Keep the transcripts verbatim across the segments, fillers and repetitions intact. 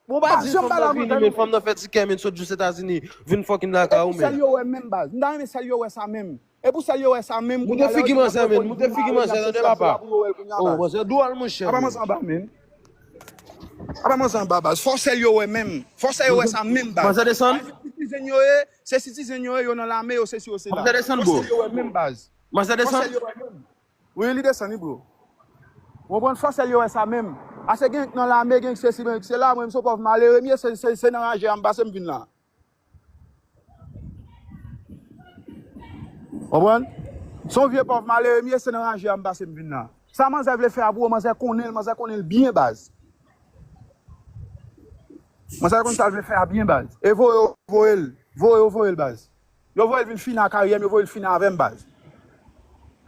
Bon, pa di fanm nan vini, men fanm nan fè ti kè, men sot jis Etazini, vin fucking lakay ou, men. Sèl yo wè menm baz. M ta renmen sèl yo wè sa menm. E pou sèl yo wè sa menm, kounye a lè yo te montre polis nan la ri, y ap chèche pou yo wè l kounye a baz. Oh, manzè dwòl, monchè. Apa manzè anba menm? Apa manzè anba baz? Fò sèl yo wè menm. Fò sèl yo wè sa menm baz. Manzè desann? Se citizen yo ye, se citizen yo ye, yo nan lame, yo sesi, yo sela. Manzè desann, bro. Fò sèl yo wè menm baz. Manzè desann? Wi, li desann, wi, bro. Ou konprann? Fò sèl yo wè sa menm. Ase gen k nan lame, gen k sesi, gen k sela, mwen menm se yon pòv malere m ye, se, se, se nan raje a m pase m vin la. Konprann? Se yon vye pòv malere m ye, se nan raje a m pase m vin la. Sa manzè vle fè a pou ou, manzè konnen l, manzè konnen l byen baz. Manzè konn sa l vle fè a byen baz. E voye yo voye l, voye yo voye l baz. Yo voye l vin fini ak karyè m, yo voye l fini avè m baz.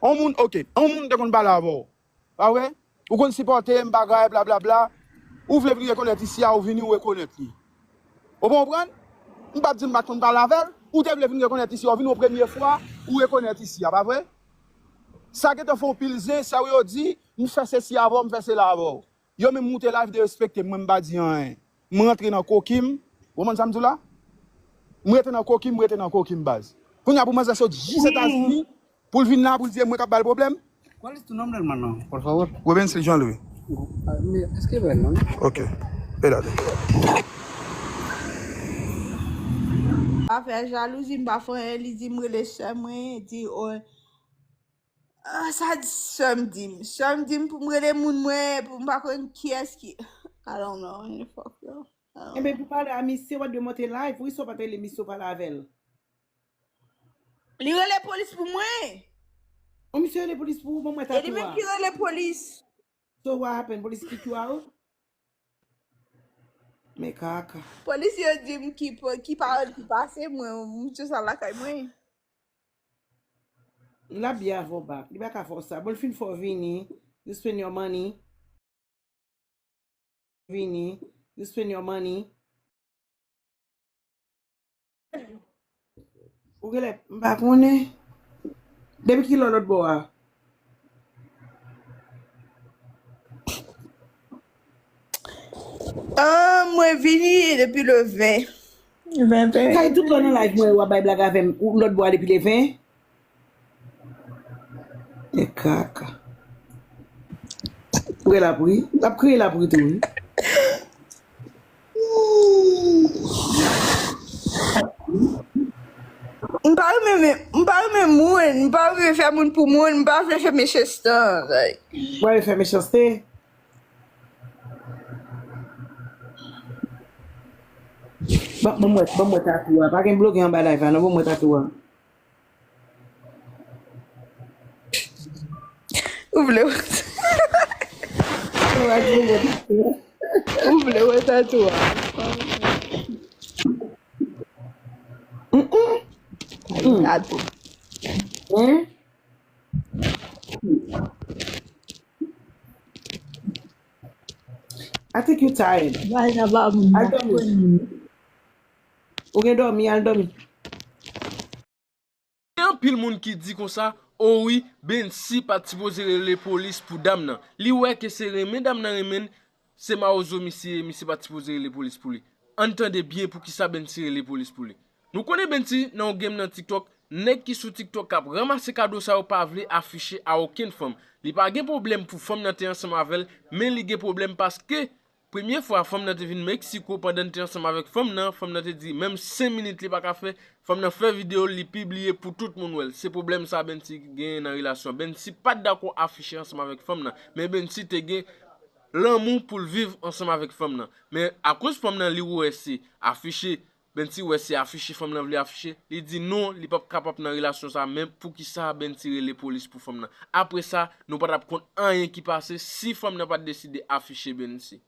On moun, oke, on moun te konn pale avè w. Pa vre? Ou konn sipòte m, bagay, blablabla. Ou vle vin rekonèt isi a, ou vini, ou rekonèt li. Ou konprann? M p ap di m pa t konn pale avè l. Ou te vle vin rekonèt isi a, ou vini yon premye fwa, ou rekonèt isi a, pa vre? Sa gentan fè yon pil zen, sa yo di, m fè sesi avè w, m fè sela avè w. Yo menm moute live derespekte m, mwen m pa di anyen. M rantre nan koki m, ou konprann sa m di w la? M rete nan koki m, m rete nan koki m baz. Kounye a pou manzè sot jis Etazini, pou l vin la, pou l di e mwen k ap ba l pwoblèm. ¿Cuál es tu nombre, hermano? Por favor. Rubens Jean Louis. Ah, mira, escríbelo, ¿no? Ok, espérate. Pa fè jalouzi, m pa fè anyen, li di m rele sè mwen, di, oh, ah, sa sè m di m. Sè m di m pou m rele moun mwen, pou m pa konn kiyès ki, I don't know, fuck yo. I don't know. Enben, pou pale a misye, w ap dwe monte live, wi, si w pa t rele misye, w pale avè l. Li rele polis pou mwen. O, misye rele polis pou ou, ban mwen tatouaj. E li menm ki rele polis. So what happened? Polis kick you out? Men kaka. Polis yo di m ki, ki pawòl ki pase mwen, m jis al lakay mwen. L ap byen avè w back. Li pa ka fè w sa. Bon, l fin fè w vini. You spend your money. Vini. You spend your money. Ou genlè, m pa konnen. Depi kilè w lòt bò a? Ah, mwen vini depi le ven. Ven, ven. Kay tout lè w nan live mwen, w ap bay blag avè m, ou lòt bò a depi le ven? E kaka. Ou wè l ap ri? L ap kriye, l ap ri tou, wi. M pa renmen, men, m pa renmen moun, m pa renmen fè moun pou moun, m pa vle fè mechanste, like. Ou pa vle fè mechanste? Ban, ban m wè, ban m wè tatou a. Pa gen bloge anba live la, non, ban m wè tatou a. Ou vle wè. Ou vle wè tatou a. Mm, mm. Ay, tatou. Hein? I think you tired. Bay nan ba moun. Al dòmi. Ou gen dòmi, al dòmi. Gen anpil moun ki di konsa, o wi, Bency pa t sipoze rele polis pou dam nan. Li wè ke se renmen dam nan renmen l, se mawozo misye ye, misye pa t sipoze rele polis pou li. Ann tande byen poukisa Bency rele polis pou li. Nou konnen Bency nan yon game nan TikTok, nèg ki sou TikTok k ap ranmase kado sa yo pa vle afiche a okenn fanm. Li pa gen pwoblèm pou fanm nan te ansanm avè l, men li gen pwoblèm paske premye fwa fanm nan te vin Meksiko, pandan l te ansanm avèk fanm nan, fanm nan te di menm senk minit li pa ka fè, fanm nan fè videyo l, li pibliye pou tout moun wè l. Se pwoblèm sa Bency genyen nan relasyon. Bency pa t dakò afiche ansanm avèk fanm nan, men Bency te gen lanmou pou l viv ansanm avèk fanm nan. Men akoz fanm nan li wè se afiche, Bency wè se afiche fanm nan vle afiche, li di non, li p ap kapab nan relasyon sa, men poukisa Bency rele polis pou fanm nan? Apre sa, nou pa t ap konn anyen ki pase si fanm nan pa t deside afiche Bency.